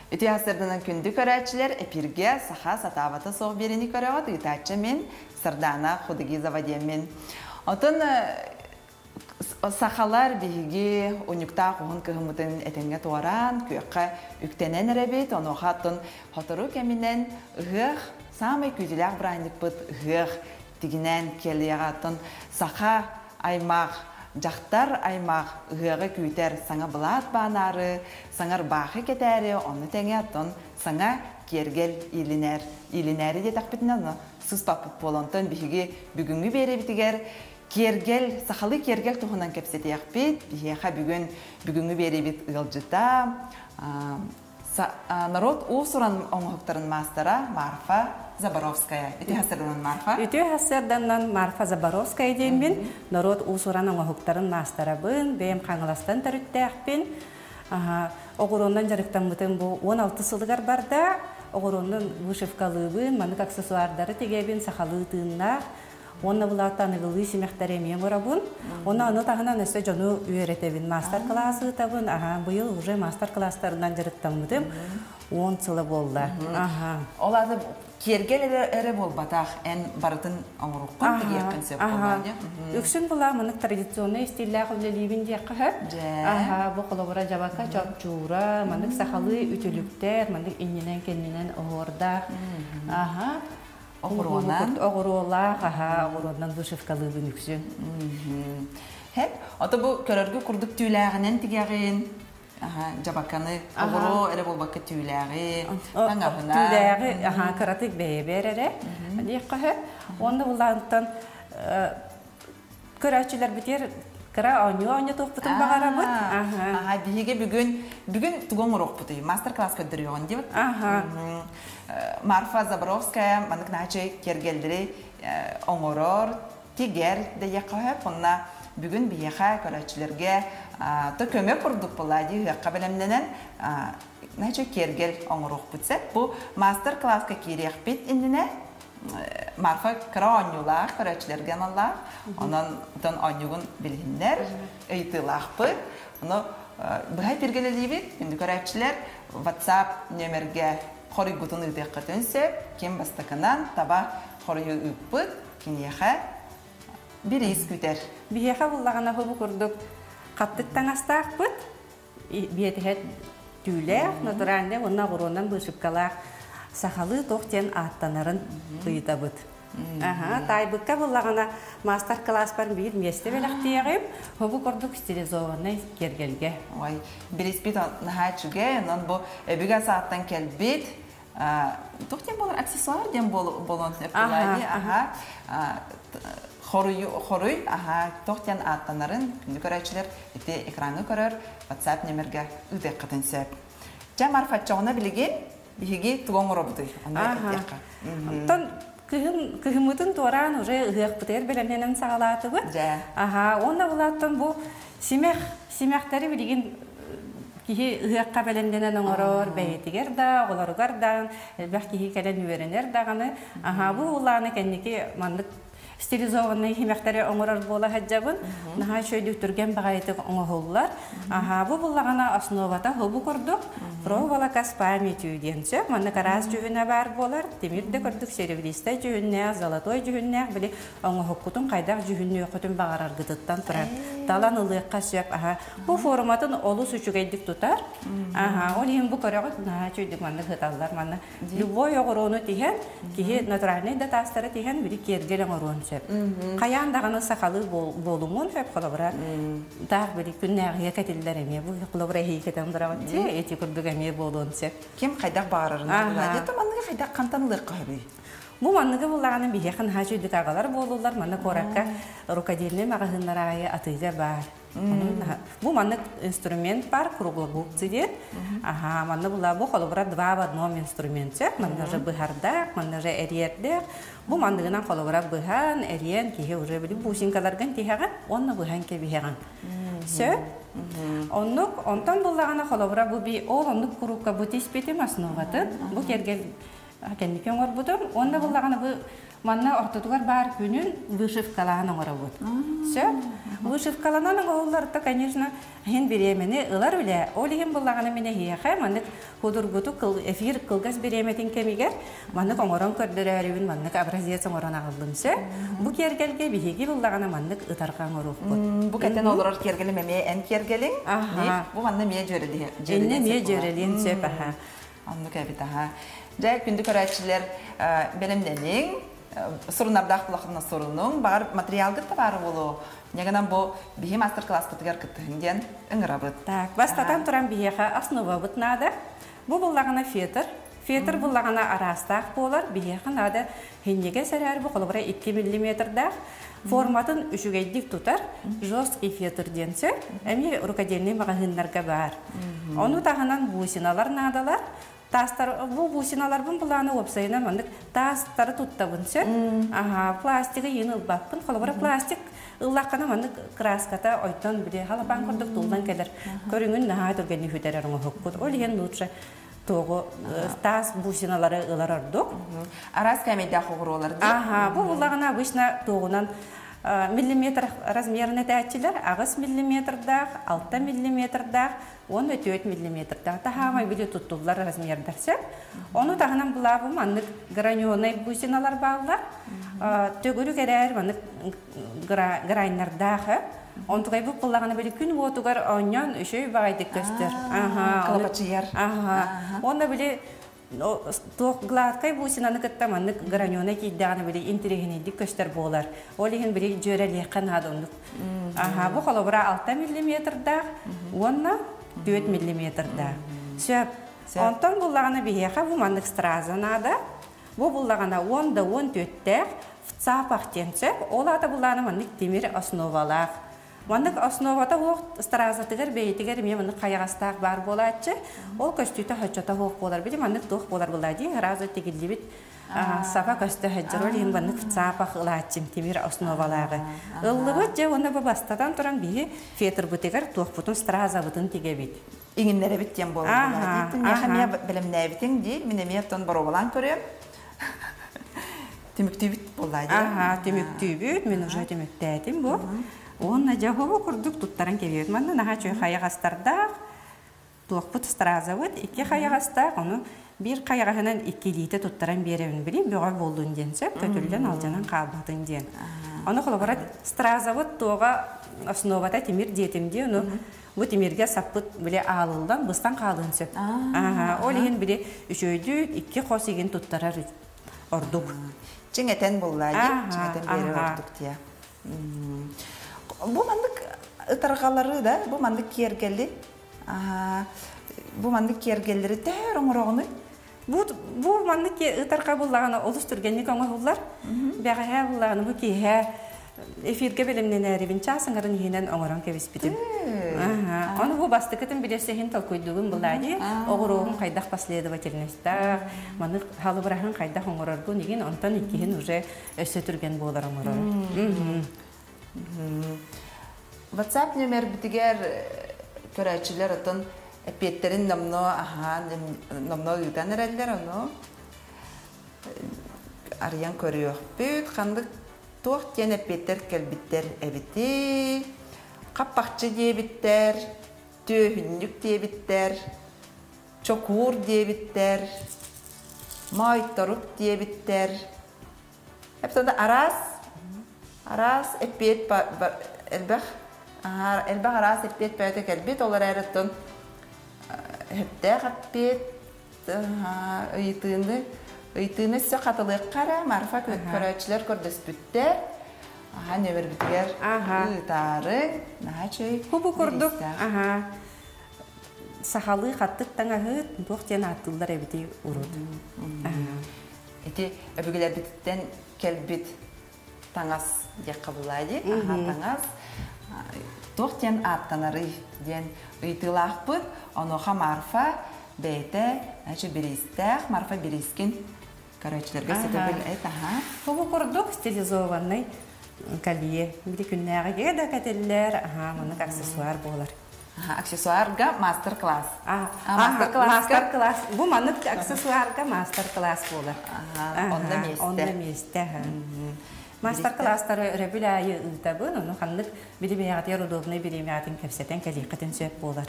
Үтүө сарданан күндү көрөөччүлэр, эпирге саха сатаабата суох биэриини көрөҕүт, ыытааччы мин, Сардаана Худыгизова диэммин. Отон сахалар биһиги унньуктаах уһун кыһыммытын этэҥҥэ туораан, күөххэ үктэнэн эрэбит, онуоха оттон сотору кэминэн ыһыах, саамай күүтүүлээх бырааһынньыкпыт ыһыах тигинээн кэлиэҕэ. Оттон саха аймах, дьахтар аймах ыһыаҕы күүтэр саҥа былаат баанаары, саҥа ырбаахы кэтээри, ону тэҥэ оттон саҥа киэргэл иилинэр, иилинээри диэтэхпитинэ, ону сыспаппыт буолан, онтон биһиги бүгүҥҥү биэрэбитигэр киэргэл, сахалыы киэргэл туһунан кэпсэтиэхпит. Биһиэхэ бүгүн бүгүҥҥү биэрэбит ыалдьыта народ уус-уран оҥоһуктарын маастара Марфа Заборовская. Үтүө хассарданан Марфа. Үтүө хассарданан Марфа Заборовская диэммин, народ уус-уран оҥоһуктарын маастарабын, бэйэм Хаҥаластан төрүттээхпин. Оҕуруоннан дьарыктаммытым бу 16 сылыгар барда. Оҕуруоннан вышивкалыыбын, маннык аксессуардары тигэбин, сахалыы тыыннаах. Уонна булаатта аныгылыы симэхтэри эмиэ оҥоробун. Уонна ону таһынан өссө дьону үөрэтэбин. Мастер-класс ыытабын. Аха, быйыл уже мастер-класстарынан дьарыктаммытым. 10 сыла буолла. Аха. Ол аата киэргэл эрэ буолбатах, эн барытын оҥоруоххун, тигиэххин сөп буоллаҕа дии. Үксүн була маннык традиционнай стиллээх үлэлиибин диэххэ сөп. Аха, бу холобура дьабака чопчуура, маннык сахалыы үтүлүктэр, маннык иннинэн-кэннинэн оһуордаах. Аха. Оҕуруонан. Оҕуруолаах, аха, оҕуруонан вышивкалыыбын үксүн. Хэп, ото бу көрөргө курдук түүлээҕинэн тигэҕин, аха, дьабаканы оҕуруо эрэ буолбакка түүлээҕи, таҥаһына. Түүлээҕи, аха, кыратык бэйэбэр эрэ диэххэ Уонна булаантан көрөөччүлэрбитигэр кыра оонньуу оонньотуохпутун баҕарабыт. Аха, биһиги бүгүн бүгүн тугу оҥоруохпутуй? Мастер-класс көрдөрүөҕүн диэбит. Аха. Марфа Заборовская маннык наачы киэргэллэри оҥорор, тигэр дэйиэххэ сөп. Онно бүгүн биһиэхэ көрөөччүлэргэ то көмө курдук буолла дии ыһыахха бэлэмнэнэн наачы киэргэл оҥоруохпут сөп. Бу мастер-класска киириэхпит иннинэ Марфа кыра оонньуулаах, көрөөччүлэргэ аналлаах. Онон отон оонньуугун билиһиннэр, ыйытыылаахпыт. Ону быһа эпиргэлэлиибит. Күндү көрөөччүлэр, WhatsApp нүөмэргэ хоруйгутун ыытыаххытын сөп. Ким бастакынан таба хоруйу ыыппыт, киниэхэ бириис күүтэр. Биһиэхэ буллаҕына бу курдук хаттык таҥастаахпыт. Биэтэһэ түүлээх, натуральнай уонна оҕуруонан быышыпкалаах сахалыы туох диэн ааттанарын ыйытабыт. Аха, таайбыкка буллаҕына мастер-класспар биир миэстэ бэлэхтиэҕим. Бу курдук стилизованнай киэргэлгэ. Ой, билиспит наһаа үчүгэй, онон бу өбүгэ сааттан кэлбит туох диэн буолар аксессуар диэн буолуон сөп аха хоруй хоруй аха туох диэн ааттанарын күндү көрөөччүлэр ити экраҥҥа көрөр WhatsApp нөмергэ ыытыаххытын сөп. Дьэ Марфа оччоҕуна билигин биһиги тугу оҥоробутуй? Ону этиэххэ. Оттон кыһын кыһыммытын туораан уже ыһыахпытыгар бэлэмнэнэн саҕалаатыбыт. Дьэ. Аха, уонна булааттан бу симэх симэхтэри билигин киһи ыһыахха бэлэмнэнэн оҥорор, бэйэтигэр да, оҕолоругар да элбэх киһи кэлэн үөрэнэр даҕаны. Аха, бу улааны кэнники маннык стилизованный химэхтэри оҥорор буола сылдьабын. Наһаа үчүгэйдик түргэн баҕайытык оҥоһуллар. Аха, бу буллаҕына основата хобу курдук проволока с памятью диэн сөп. Маннык араас дьүһүнэ баар буолар. Тимир да курдук серебристай дьүһүннээх, золотой дьүһүннээх били оҥоһуккутун хайдах дьүһүннүөххүтүн баҕараргытыттан турар. Талан ылыахха сөп. Аха, бу форматын олус үчүгэйдик тутар. Аха, ол иһин бу көрөҕүт наһаа үчүгэйдик маннык сыталлар. Манна любой оҕуруону тиһэн, киһи натуральнай да таастары тиһэн, били киэргэл оҥоруон сөп. Хайаан даҕаны сахалыы буолумуон сөп, холобура, таах били күннээҕигэ кэтиллэр эмиэ, бу холобура эһиги кэтэн бараҕыт дии, ити курдук эмиэ буолуон сөп. Ким хайдах баҕарарынан булаа. Дьэ, манныгы хайдах хантан ылыахха сөбүй? Бу манныгы буллаҕына биһиэхэ наһаа үчүгэйдик аҕалар буолуллар. Манна куоракка рукодельный маҕаһыыннар аайы атыыга баар. Бу маннык инструмент бар, круглогубцы диэн. Аха, манна була бу холобура два в одном инструмент сөп. Манна уже быһардаах, манна уже эриэрдээх. Бу манныгынан холобура быһан, эриэн киһи уже били бусинкаларгын тиһэҕин, уонна быһан кэбиһэҕин. Сөп. Оннук, онтон буллаҕына холобура бу би ол оннук курукка бу тиспитим основатын. Бу кергел. Кэнники оҥорбутум. Уонна буллаҕына бу манна ортотугар баар күнүн вышивкалаан оҥоробут. Сөп. Вышивкаланан оҥоһулларта, конечно, иһин бириэмэни ылар үлэ. Ол иһин буллаҕына мин эһиэхэ маннык худургутук эфир кылгас бириэмэтин кэмигэр маннык оҥорон көрдөрөөрүбүн маннык образец оҥорон аҕаллым сөп. Бу киэргэлгэ биһиги буллаҕына маннык ытарҕа оҥоруохпут. Бу кэтэн олорор киэргэлим эмиэ эн киэргэлиҥ. Бу манна эмиэ дьүөрэлиэн. Иннэ эмиэ дьүөрэлиэн сөп аха. Оннук эбит аха. Дьэ, күндү көрөөччүлэр бэлэмнэниҥ, сурунардаах булахына сурунуҥ, баҕар материалгыт да баара буолуо. Ньагынан бу биһи мастер-класспытыгар кыттыһын диэн ыҥырабыт. Так, бастатан туран биһиэхэ основабыт наада. Бу буллаҕына фетр. Фетр буллаҕына араастаах буолар. Биһиэхэ наада хинньигэс эрээр бу холобура 2 миллиметрдаах. Форматын үчүгэйдик тутар жесткий фетр диэн сөп. Эмиэ рукодельный маҕаһыыннарга баар. Ону таһынан бусиналар наадалар. Таастар бу бусиналарбын былааны уопсайынан маннык таастары туттабын сөп. Аха, пластигы иин ылбаппын. Холобура пластик ыллаххына маннык краската ойтон били халапаан курдук туллан кэлэр. Көрүҥүн наһаа түргэнник сүтэрэр оҥоһуккут. Ол иһин лучше туоҕу таас бусиналары ылар ордук. Араас кээмэйдээх оҕуруолар дии. Аха, бу буллаҕына обычно туоҕунан миллиметр размерын этээччилэр 8 миллиметрдаах, 6 миллиметрдаах уонна 4 миллиметрдаах таһаамай били туттуллар размердар сөп. Ону таһынан булаабы маннык граненый бусиналар бааллар. Төгүрүк эрээр маннык граннардаах Онтукай бу кыллаҕына били күн уотугар оонньоон үчүгэй баҕайдык көстөр. Кылапачыйар. Уонна били туох гладкай бусинаны кытта маннык граненый киирдэҕинэ били интириэһинэйдик көстөр буолар. Ол иһин били дьүөрэлиэххэ наада оннук. Аха, бу холобура 6 миллиметрдаах уонна 4 миллиметрдаах. Сөп. Онтон буллаҕына биһиэхэ бу маннык страза наада. Бу буллаҕына 10 да 14-тээх в цапах диэн сөп. Ол аата буллаҕына маннык тимир основалаах. Маннык основата суох стразатыгар бэйэтигэр эмиэ маннык хайаҕастаах баар буолааччы. Ол көстүүтэ хоччото суох буолар. Били маннык туох буолар буолаа дии сразу тигиллибит саба көстө сылдьар. Ол иһин маннык цапах ылааччым тимир основалааҕы. Ыллыбыт дьэ уонна бу бастатан туран биһи фетрбытыгар туохпутун стразабытын тигэбит. Иҥиннэрэбит диэн буолар. Миэхэ эмиэ бэлэмнээбитиҥ дии. Мин эмиэ оттон боруобалаан көрүөм. Түмүктүүбүт буоллаа дии. Аха, түмүктүүбүт. Мин уже түмүктээтим бу. Уонна дьэ бу курдук туттаран кэбиэбит. Манна наһаа үчүгэй хайаҕастардаах, туохпут стразабыт икки хайаҕастаах, ону биир хайаҕаһынан иккилиитэ туттаран биэрэбин билим бөҕө буоллун диэн сөп, көтүллэн алдьанан хаалбатын диэн. Ону холобура стразабыт туоҕа основата тимир диэтим дии, ону бу тимиргэ саппыт били аалыллан быстан хаалыан сөп. Ол иһин били үчүгэйдик икки хос игин туттарар ордук. Чиҥэтэн буллаа дии, чиҥэтэн биэрэр ордук дии. Бу маннык ытарҕалары да, бу маннык киэргэли, бу маннык киэргэллэри төһө оҥороҕунуй? Бу, бу маннык ытарҕа буллаҕына олус түргэнник оҥоһуллар. Бэҕэһээ буллаҕына бу киэһэ эфиргэ бэлэмнэнээрибин чаас аҥарын иһинэн оҥорон кэбиспитим. Ону бу бастакытын билэрсэһин толкуйдугун булаа дии. Оҕуруогум хайдах последовательностаах, маны халыбыраһын хайдах оҥороргун игин, онтон иккиһин уже өссө түргэн буолар оҥорор. WhatsApp нөмербитигэр көрөөччүлэр отон эппиэттэрин номно аһаан номно ыытан эрэллэр ону арыйан көрүөхпүт ханнык туох диэн эппиэттэр кэлбиттэр эбитий хаппахчы диэбиттэр түөһүнньүк диэбиттэр чокуур диэбиттэр моойторук диэбиттэр Эптада араас араас эппиэт элбэх элбэх араас эппиэт бэйэтэ кэлбит, ол эрээри оттон сөптөөх эппиэт ыйытыыны ыйытыыны өссө хатылыахха эрэ Марфа көрөөччүлэр көрдөспүттэр. Аха нөмөрбүтүгэр ыытаары наһаа үчүгэй. Бу курдук аха сахалыы хаттык таҥаһы туох диэн ааттыыллар эбитий урут. Ити өбүгэлэрбититтэн кэлбит таҥас диэххэ булаа дии. Аха таҥас туох диэн ааттанарый диэн ыйытыылаахпыт. Онуоха Марфа бэйэтэ значит бириистээх Марфа Бириискин көрөөччүлэргэ сөтөбүл эт аха. Бу курдук стилизованный колье. Били күннээҕигэ да кэтиллэр, аха, маннык аксессуар буолар. Аксессуарга мастер-класс. Мастер-класс. Мастер-класс. Бу маннык аксессуарга мастер-класс буолар. Онно миэстэ. Онно миэстэ. Мастер-класстары өрөбүл аайы ыытабын, ону ханнык били бэйэҕитигэр удобнай бириэмэҕитин кэпсэтэн кэлиэххитин сөп буолар.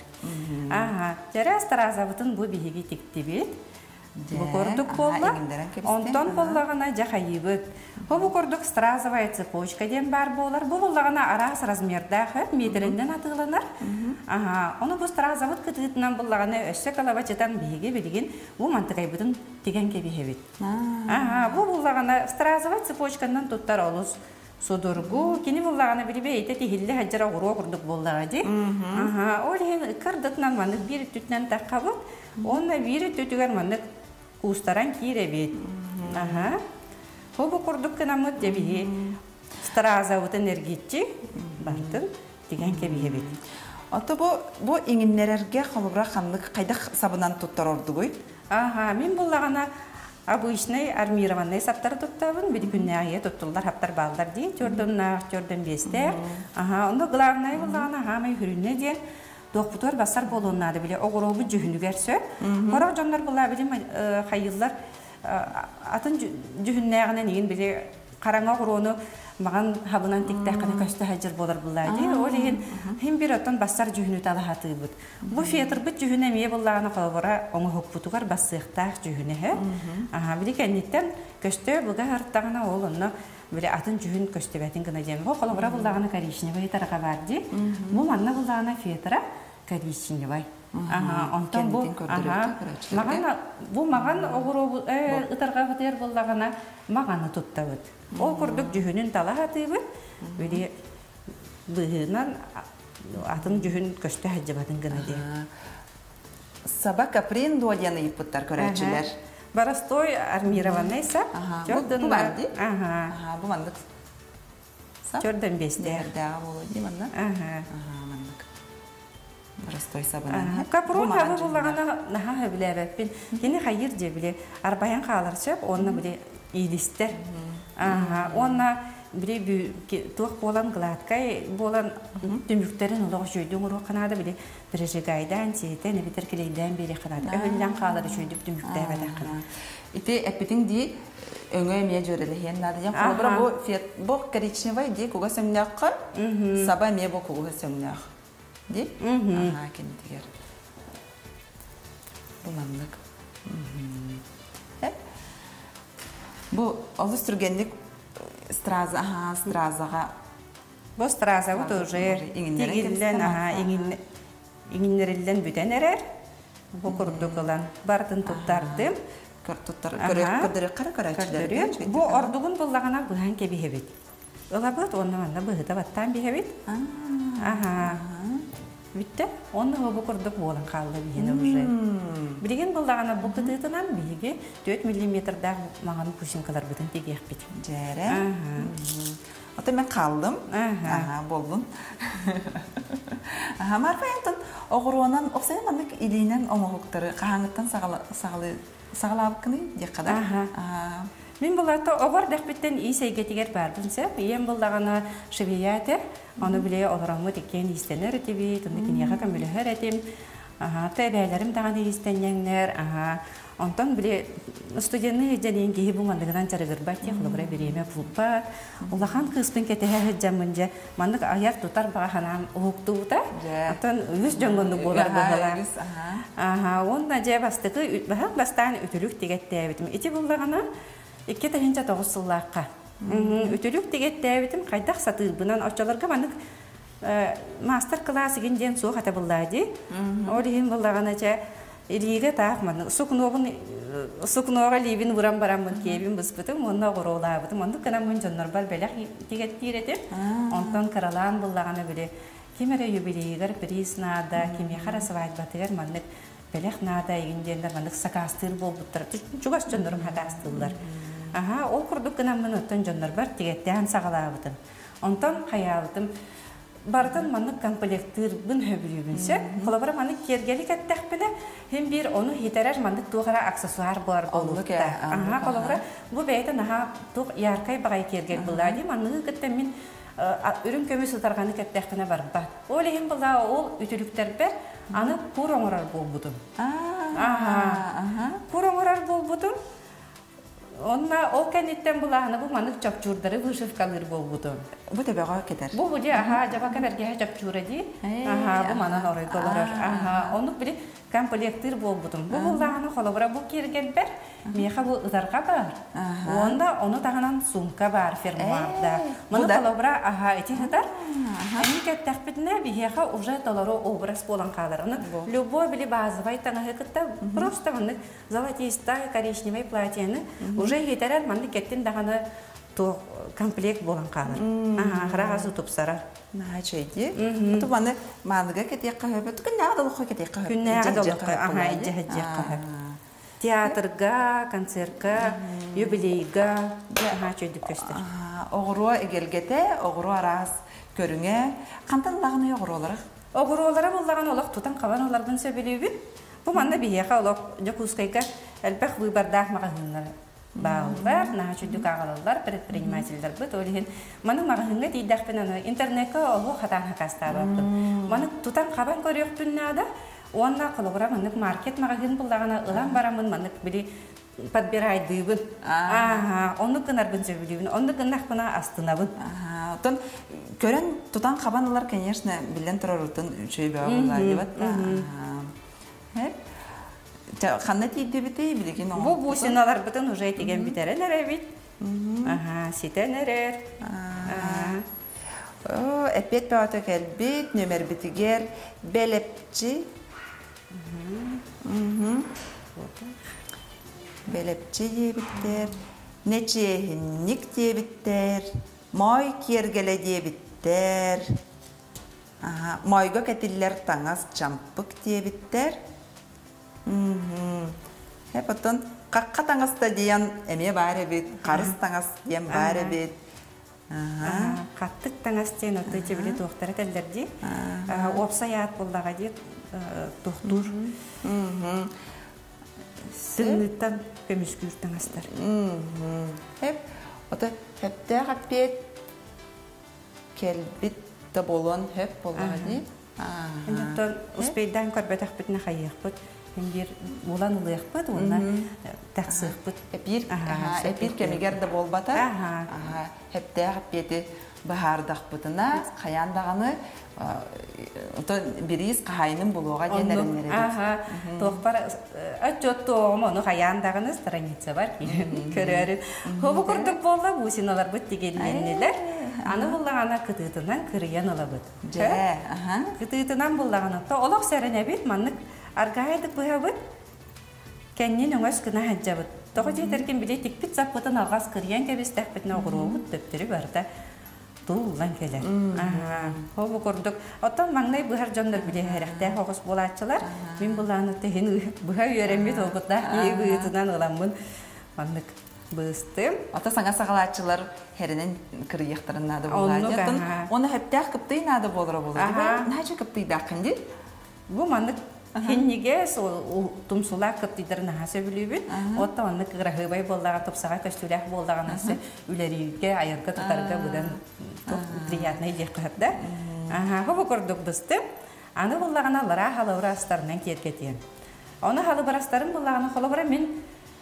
Аха, дьэрэ астараазабытын бу биһиги тиктибит. Бу курдук буолла. Онтон буоллаҕына дьэ хайыыбыт. Бу курдук стразовая цепочка диэн баар буолар. Бу буллаҕына араас размердаах миэтэрэннэн атыыланар. Аха, ону бу стразабыт кытыытынан буллаҕына өссө калабачытан биһиги билигин бу мантыкайбытын тигэн кэбиһэбит. Аха, бу буллаҕына стразовая цепочканан туттар олус судургу. Кини буллаҕына били бэйэтэ тиһиллэ сылдьар оҕуруо курдук буоллаҕа дии. Аха, ол иһин ыккардытынан маннык биир өттүтүнэн таххабыт. Уонна биир өттүтүгэр маннык куустаран киирэбит. Аха. Бу курдук гынаммыт дьэ биһи стразабытын эргиччи бартын тигэн кэбиһэбит. Ото бу бу иҥиннэрэргэ холобура ханнык хайдах сабынан туттар ордугуй? Аха, мин буллаҕына обычный армированный саптары туттабын, били күннээҕигэ туттуллар хаптар бааллар дии, төрдөннөөх, төрдөн биэстээх. Аха, онно главное буллаҕына хаамай хүрүнэ диэн туохпутугар бассар буолуон наада били оҕуруобут дьүһүнүгэр сөп. Сорох дьоннор була били хайыыллар атын дьүһүннээҕинэн игин били хараҥа оҕуруону маҕан хабынан тиктэххинэ көстө сылдьар буолар буллаа дии. Ол иһин хим бир оттон бассар дьүһүнү талаһатыыбыт. Бу фетрбыт дьүһүнэ эмиэ буллаҕына холобура оҥоһукпутугар бассыахтаах дьүһүнэ Аха, били кэнниттэн көстө быга артаҕына ол онно били атын дьүһүн көстүбэтин гына диэн. Бу холобура буллаҕына коричневый тараха бар дии. Бу манна буллаҕына фетра коричневый. Аха, онтон бу маҕан бу маҕан оҕуруобу ытарҕабытыгар буллаҕына маҕаны туттабыт. Ол курдук дьүһүнүн тала сатыыбыт. Били быһыынан атын дьүһүн көстө сылдьыбатын гына диэн. Саба каприн дуо диэн ыйыппыттар көрөөччүлэр. Боростой армированный сап. Бу бар дии. Ага. Бу маннык сап. Чөрдөн бесте. Дээҕэ буолуо дии манна. Ага. Маннык. Простой сабынан. Капрон хабы буллаҕына наһаа сөбүлээбэппин. Кини хайыр дьэ били арбайан хаалар сөп, уонна били иилистэр. Ага. Уонна били туох буолан гладкай буолан түмүктэрин олох үчүгэйдик оҥоруохха наада били прижигайдаан сиэтэн эбэтэр килейдээн биэриэххэ наада өһүллэн хаалар үчүгэйдик түмүктээбэтэххинэ. Ити эппитиҥ дии өҥө эмиэ дьүөрэлэһиэн наада диэн холобура бу бу коричневай дии кугас өҥнөөххө саба эмиэ бу кугас өҥнөөх дии аhaa кинитигэр бу маннык бу олус түргэнник страза аhaa стразаҕа Бу стразабыт уже тигиллэн, иҥиннэриллэн бүтэн эрэр. Бу курдук ылан барытын туттардым. Көрдөрүөххэ. Бу ордугун буллаҕына быһан кэбиһэбит. Ылабыт уонна манна быһыта баттаан биһэбит. Аха. Бүттэ. Онно бу курдук буолан хаалла биһиэнэ уже. Билигин буллаҕына бу кытыытынан биһиги 4 миллиметрдаах маҥан пусинкаларбытын тигиэхпит. Дьээрэ. Ото мен хааллым. Аха, боллун. Аха, Марфа Антон оҕуруонан, оксайан маннык илиинэн оҥоһуктары хаһааҥыттан саҕалаабыккыный диэххэ да. Аха. Мин булата оҕор дэхпиттэн иис эйгэтигэр баарбын сөп. Ийэм буллаҕына швея этэ. Ону биле олороммут иккиэн иистэнэр этибит, онно киниэхэ көмөлөһөр этим. Аха, эбээлэрим даҕаны иистэнньэҥнэр. Аха, онтон били студенны дьэниин киһи бу манныгынан дьарыгырбат дии, холобура бириэмэ булбат. Улахан кыыспын кэтэһэ сылдьаммын дьэ маннык айар-тутар баҕа санаам уһуктубута. Оттон үгүс дьоҥҥоннук буолар быһалаах. Аха, уонна дьэ бастакы бастаан үтүлүк тигэттээбитим. Ити буллаҕына 2009 сыллаахха. Үтүлүк тигэттээбитим хайдах сатыырбынан оччолорго маннык мастер-класс игин диэн суох этэ буллаа дии. Ол иһин буллаҕына чэ илиигэ таах маннык сукнуобун сукнуоҕа илиибин уран бараммын киэбин быспытым уонна оҕуруолаабытым. Оннук гынаммын дьоннорбор бэлэх тигэттиир этим. Онтон кыралаан буллаҕына били ким эрэ юбилейыгар приз наада, кимиэхэ эрэ свадьбатыгар маннык бэлэх наада игин диэннэр маннык сакаастыыр буолбуттар. Чугас дьоннорум сакаастыыллар. Аха, ол курдук гынаммын оттон дьоннорбор тигэттээн саҕалаабытым. Онтон хайаабытым. Барытын маннык комплектыырбын сөбүлүүбүн сөп. Холобура маннык киэргэли кэттэхпинэ, син биир ону хитэрэр маннык туох эрэ аксессуар буолар буолуохтаах. Аха, холобура бу бэйэтэ наһаа туох яркай баҕайы киэргэл буоллаа дии. Манныгы кытта мин үрүҥ көмүс ытарҕаны кэттэхпинэ барбат. Ол иһин была ол үтүлүктэрбэр аны кур оҥорор буолбутум. Аха. Кур оҥорор буолбутум. Онно ол кэнниттэн былааны бу маннык чопчуурдары вышивкалыыр буолбутум. Бу төбөҕө кэтэр. Бу бу аха дьабака бэргэһэ чопчуура дии. Аха бу манан оройго олорор. Аха оннук били комплектыыр буолбутум. Бу буллаҕына холобура бу киэргэлбэр миэхэ бу ытарҕа баар. Уонна ону таһынан сумка баар фермуарда. Маны холобура аха ити сытар. Эми кэттэхпитинэ биһиэхэ уже толору образ буолан хаалар. Ону любой били базовай таҥаһы кытта просто маннык золотистая коричневый платьены уже иһитэрэр маннык кэттин даҕаны туох комплект буолан хаалар. Аһаа тупсарар. Наһаа үчүгэй. Оту маны мааныга кэтиэххэ сөп. Күннээҕи да олоххо кэтиэххэ сөп. Күннээҕи да олоххо аһаа илдьэ сөп. Театрга, концертка, юбилейга аһаа үчүгэйдик көстөр. Оҕуруо эгэлгэтэ, оҕуруо араас көрүҥэ. Хантан ылаҕыный оҕуруолары? Оҕуруолара буллаҕын олох тутан-хабан ыларбын сөбүлүүбүн. Бу манна биһиэхэ олох Дьокуускайга элбэх выбордаах маҕаһыыннар бааллар, наһаа үчүгдүк ааҕалаллар предпринимателлэрбит. Ол иһин маны маҕаһыыҥҥа тиийдэхпинэ аны интернекка олох хатаан хакаастаабаппын. Маны тутан-хабан көрүөхпүн наада. Уонна холобура маннык маркет маҕаһыын буллаҕына ылан бараммын маннык били подбирайдыыбын. Ааха, оннук гынарбын сөбүлүүбүн. Оннук гыннахпына астынабын. Оттон көрөн тутан хабан ылар, конечно, биллэн турар утун үчүгэй бөҕө буолла диэбэт. Ханна тиийдибитий билигин Бу бусиналарбытын уже тигэн бүтэрэн эрэбит. Аха, ситэн эрэр. Эппиэт бөҕөтө кэлбит, нөмербитигэр бэлэпчи. Бэлэпчи диэбиттэр, нэчиэһинник диэбиттэр, моой киэргэлэ диэбиттэр, моойго кэтиллэр таҥас чампык диэбиттэр. Потом хахха таҥас да диэн эмиэ баар эбит, харыс таҥас диэн баар эбит. Хаттык таҥас диэн отой били туохтара этэллэр дии. Уопсай аат буоллаҕа дии туохтуур. Тымныыттан көмүскүүр таҥастар. Хеп, ото хептээх эппиэт кэлбит да буолуон хөп буоллаҕа дии. Оттон успейдаан көрбөтөхпүтүнэ хайыахпыт. Биир булан ылыахпыт уонна тахсыахпыт. Эпир, эпир кэмигэр да буолбата. Хептээх эппиэти быһаардахпытына хайаан даҕаны отон бириис хаһаайынын булуоҕа диэн эрэннэрэбит. Аха, туохпар отчуоттуоҕум ону хайаан даҕаны страницабар көрөөрү. Хобу курдук буолла бусиналарбыт тигиллиннилэр. Аны буллаҕына кытыытынан кырыйан ылабыт. Дьэ, аха. Кытыытынан буллаҕына то олох сэрэнэбит, маннык аргаайдык быһабыт, кэннин өҥөс гына сылдьабыт. Тоҕо диэтэргин били тикпит саппытын алҕас кырыйан кэбистэхпитинэ оҕуруобут төптөрү барыта туллан кэлэр. Ол бу курдук. Оттон маҥнай быһар дьоннор били сэрэхтээх оҕус буолааччылар. Мин былааны тэһин быһа үөрэммит олгуттаах киһи быһыытынан ыламмын маннык быстым. Ата саҥа саҕалааччылар хэринэн кырыйыахтарын наада буолаа. Оны хэптээх кыптый наада буолара буолар. Наача кыптыйдааххын дии. Бу маннык хиннигэ тумсулаах кыптыйдары наһаа сөбүлүүбүн. Оттон маннык кыраһыабай буоллаҕа, тупсаҕай көстүүлээх буоллаҕына үлэлииргэ, айарга, тутарга быдан приятнай диэххэ сөп да. Аха, бу курдук быстым. Аны буллаҕына лараа халыбырастарынан киэргэтиэм. Ону халыбырастарын буллаҕына холобура мин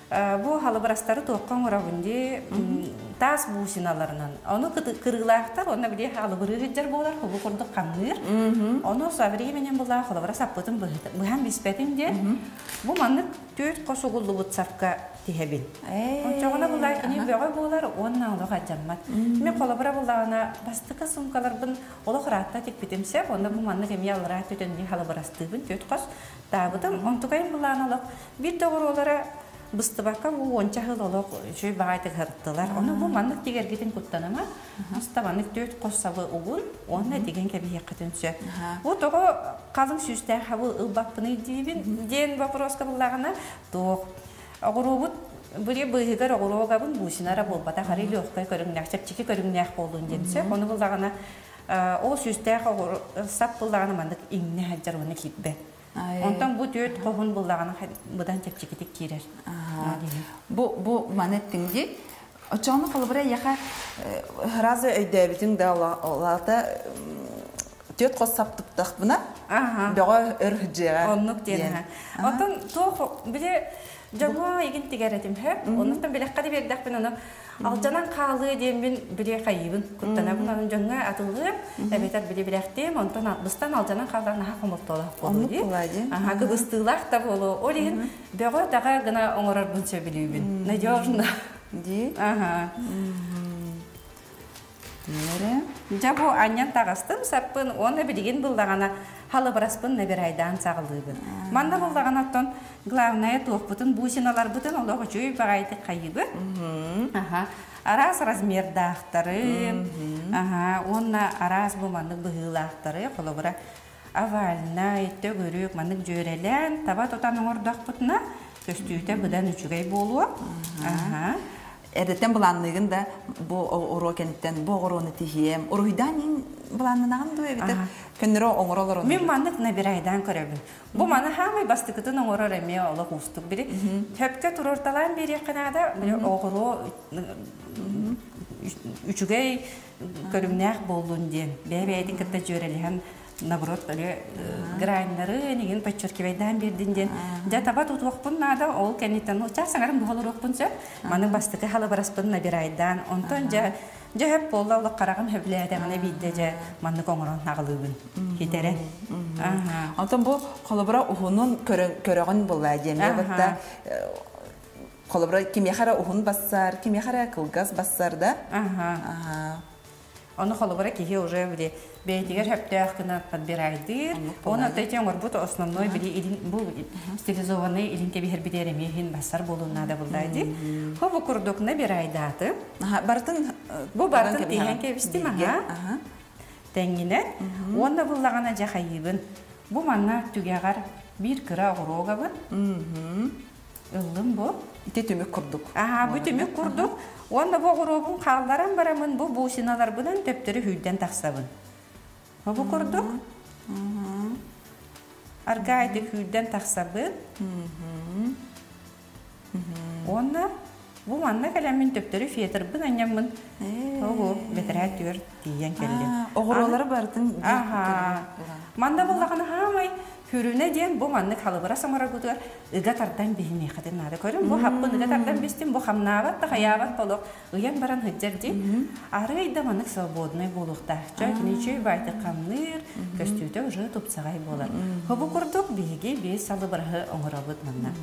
Бу халыбырастары туохха оҥоробун дии таас бусиналарынан. Ону кырыылаахтар уонна били халыбырыы сылдьар буолар, бу курдук хамныыр. Ону со временем була холобура саппытын быһан биспэтин диэн бу маннык түөрт хос угуллубут сапка тиһэбин. Оччоҕуна була кини бөҕө буолар уонна олох алдьаммат. Мен холобура буллаҕына бастакы сумкаларбын олох ыраатта тикпитим сөп, онно бу маннык эмиэ аллараа төтөннүү халыбырастыыбын түөрт хос таабытым. Онтукайым булаан олох Биир доҕоруолара быстыбакка бу уонча сыл олох үчүгэй баҕайытык сырыттылар. Ону бу маннык тигэргитин куттаныма. Уста маннык түөрт хос сабы угун уонна тигэн кэбиһиэххитин сөп. Бу тоҕо халыҥ сүүстээх хабы ылбаппыный диибин диэн вопроска буллаҕына туох оҕуруобут били быыһыгар оҕуруогабын бусинара буолбатах арый легкай көрүҥнээх чэпчэки көрүҥнээх буоллун диэн сөп. Ону буллаҕына. Ол сүүстээх сап буллаҕына маннык иҥнэ сылдьар уонна киирбэт. Онтон бу түөрт хоһун буллаҕына быдан чэпчэкитик киирэр. Бу бу маны эттиҥ дии. Оччоҕуна холобура эйиэхэ сразу өйдөөбүтүҥ да олаата түөрт хос сап туттахпына бөҕө өр сылдьыаҕа. Оннук диэн. Оттон туох били дьоҥҥо игин тигэр этим хөп. Оннуктан билэххэ да биэрдэхпин ону Алдьанан хаалыа диэммин били хайыыбын куттанабын онон дьоҥҥо атыллыам эбэтэр били билэхтиэм онтон быстан алдьанан хаалан наһаа хомолтолоох буолуо дии аха кыбыстыылаах да буолуо ол иһин бөҕө таҕа гына оҥорорбун сөбүлүүбүн надежно дии аха Дьэ бу анньан таҕыстым саппын уонна билигин буллаҕына халыбыраспын набирайдаан саҕалыыбын. Манна буллаҕына оттон главное туохпутун бусиналарбытын олох үчүгэй баҕайытык хайыыбыт. Аха. Араас размердаахтары, аха, уонна араас бу маннык быһыылаахтары, холобура овальнай, төгүрүк маннык дьүөрэлээн таба тутан оҥордохпутуна көстүүтэ быдан үчүгэй буолуо. Аха. Эрдэттэн былаанныыгын да бу оҕуруо кэнниттэн бу оҕуруону тиһиэм. Уруһуйдаан иһин былааннанаҕын дуо эбэтэр көннөрү оҥоро олорон? Мин маннык набирайдаан көрөбүн. Бу маны хаамай бастакытын оҥорор эмиэ олох уустук. Били сөпкө туруорталаан биэриэххэ наада. Били оҕуруо үчүгэй көрүҥнээх буоллун диэн. Бэйэ-бэйэтин кытта дьүөрэлэһэн наоборот били граннары нигин подчеркивайдаан биэрдин диэн дьэ таба тутуохпун наада ол кэнниттэн чаас саҥарым быһа олоруохпун сөп маны бастакы халыбараспын набирайдаан онтон дьэ дьэ хөп буолла олох хараҕым хөбүлээтэҕинэ биирдэ дьэ маннык оҥорон аҕалыыбын хитэрэн Онтон бу холобура уһунун көрөҕүн буолла диэн бытта холобура кимиэхэ эрэ уһун бассар, кимиэхэ эрэ кылгас бассар да. Ону холобура киһи уже били бэйэтигэр сөптөөх гына подбирайдыыр. Оны эти оҥорбут основной били илин бу стилизованный илин кэбиһэрбитигэр эмиэ иһин бассар буолуон наада буллаа дии. Хо бу курдук набирайдааты. Барытын бу барытын тиһэн кэбистим аха. Тэҥҥинэн уонна буллаҕына дьэ хайыыбын. Бу манна түгэҕэр биир кыра оҕуруогабын. Ыллым бу. Ити түмүк курдук. Аһаа, бу түмүк курдук. Уонна бу оҕуруобун хаалларан бараммын бу бусиналарбынан төптөрү сүүрдэн тахсабын. Бу курдук. Аргаайдык сүүрдэн тахсабын. Уонна бу манна кэлэммин төптөрү фетрбын анньаммын Ого, бэтэрээ түөр тиийэн кэллим. Оҕуруолары барытын Аһаа. Манна буллаҕына хаамай Хүрүнэ диэн бу маннык халыбыра оҥороргутугар ыга тардан биһиниэхэтин наада. Көрүҥ, бу хаппын ыга тардан бистим, бу хамнаабат да хайаабат болуох ыйан баран сылдьар дии. Арыый да маннык свободнай буолуохтаах. Чой кини үчүгэй баайтык хамныыр, көстүүтэ уже тупсаҕай буолар. Бу курдук биһиги биир салыбыраһы оҥоробут манна.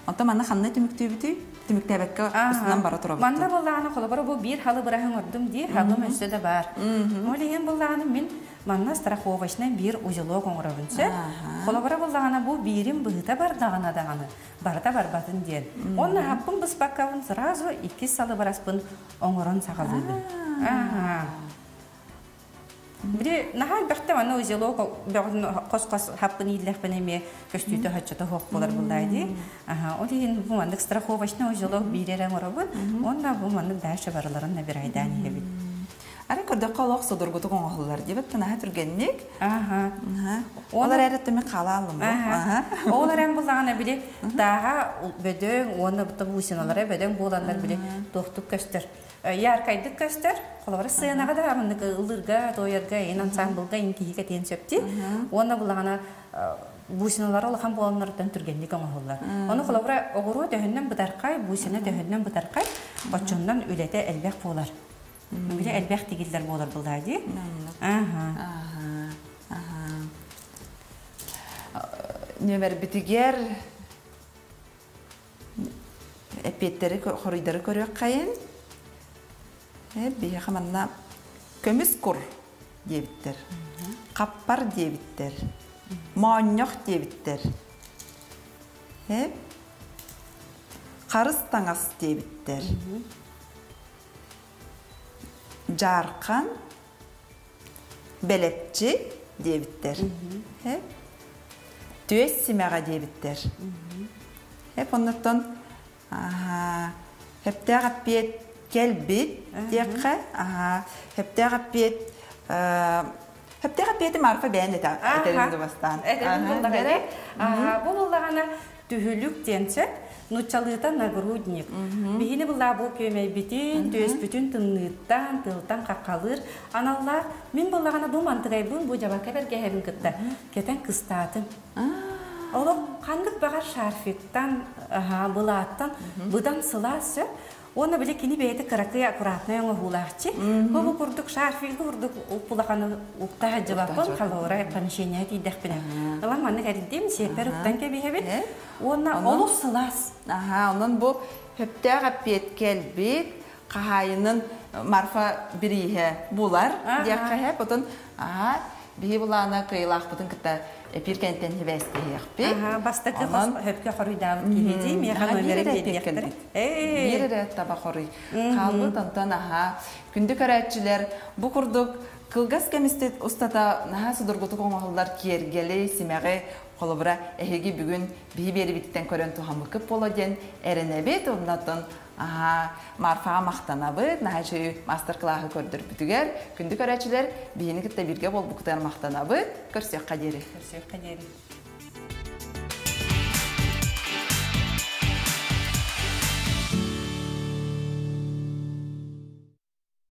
Онтон манна ханна түмүктүүбүтүй? Түмүктээбэккэ устунан бара турабыт. Манна буллаҕына холобура бу биир халыбыраһы оҥордум дии, халым өссө да баар. Ол иһин буллаҕына мин Манна страховочнай биир узелок оҥоробун сөп. Холобура буллаҕына бу биирим быһыта бардаҕына даҕаны барыта барбатын диэн. Уонна хаппын быспаккабын сразу иккис салыбыраспын оҥорон саҕалыыбын. Аха. Били наһаа элбэхтэ манна узелок бөҕөтүн хос-хос хаппын ииллэхпин эмиэ көстүүтэ хаччата суох буолар буллаа дии. Аха, ол иһин бу маннык страховочный узелок биир эрэ оҥоробун. Уонна бу маннык дальше барыларын набирайдаан иһэбит. Арай көрдөххө олох судургутук оҥоһуллар диэбит наһаа түргэнник. Аха. Ол эрээри түмүк хаалааллым бу. Ол эрэн буллаҕына били тааҕа бөдөҥ уонна бусиналара бөдөҥ буоланнар били туохтук көстөр. Яркайдык көстөр. Холобура сыанаҕа да маннык ыллыырга, туойарга, ин ансамблга ин киһи кэтиэн сөп дии. Уонна буллаҕына бусиналара улахан буоланнарыттан түргэнник оҥоһуллар. Ону холобура оҕуруо төһөннөн бытархай, бусина төһөннөн бытархай, оччоннон үлэтэ элбэх буолар. Били элбэх тигиллэр буолар булаа дии. Аха. Нүөмэрбитигэр эппиэттэри хоруйдары көрүөххэйин. Биһиэхэ манна көмүс кур диэбиттэр. Хаппар диэбиттэр. Моонньох диэбиттэр. Харыс таҥас диэбиттэр. Дьаархан, бэлэпчи диэбиттэр. Түөс симэҕэ диэбиттэр. Эп оннуттан сөптөөх эппиэт. кэлбит диэххэ. Аха, хөптөөх эппиэт хөптөөх эппиэти Марфа бэйэн этэрин дубастаан. Этэрин буллаҕа. Аха, бу буллаҕана түһүлүк диэн сөп. Нуччалыыта нагрудник. Биһини буллаа бу күөмэйбитин, түөспүтүн тымныыттан, тылтан хаххалыыр аналлаах. Мин буллаҕана бу мантыгайбын бу дьабакка бэргэһэбин кытта кэтэн кыстаатым. Олох ханнык баҕар шарфиктан, былааттан быдан сылаас сөп. Уонна били кини бэйэтэ кыракый аккуратнай оҥоһуулаахчы. Бу курдук шарфик курдук уппулаханы укта сылдьыбаппын, халора помещение тиийдэхпинэ. Ылан маннык эрдим, сиэппэр уктан кэбиһэбин. Уонна олус сылаас. Аха, онон бу хөптөөх эппиэт кэлбит, хаһаайынын Марфа бирииһэ булар диэххэ хэп. Отон аха, биһи булаана кыайылаахпытын кытта эпир кэнтэн хибээстэһиэхпит. Бастакы хөпкө хоруйдаабыт киһи дии, миэхэ номерин биэриэхтэрэ. Биир эрэ таба хоруй хаалбыт, онтон аха, күндү көрөөччүлэр, бу курдук кылгас кэм устата наһаа судургутук оҥоһуллар киэргэли, симэҕи холобура эһиги бүгүн биһи биэрибиттэн көрөн туһаммыккыт буолуо диэн эрэнэбит. Оннотон аха, Марфаҕа махтанабыт, наһаа үчүгэй мастер-классы көрдөрбүтүгэр. Күндү көрөөччүлэр, биһини кытта бииргэ буолбуккутугар махтанабыт. Көрсүөххэ диэри. Көрсүөххэ диэри.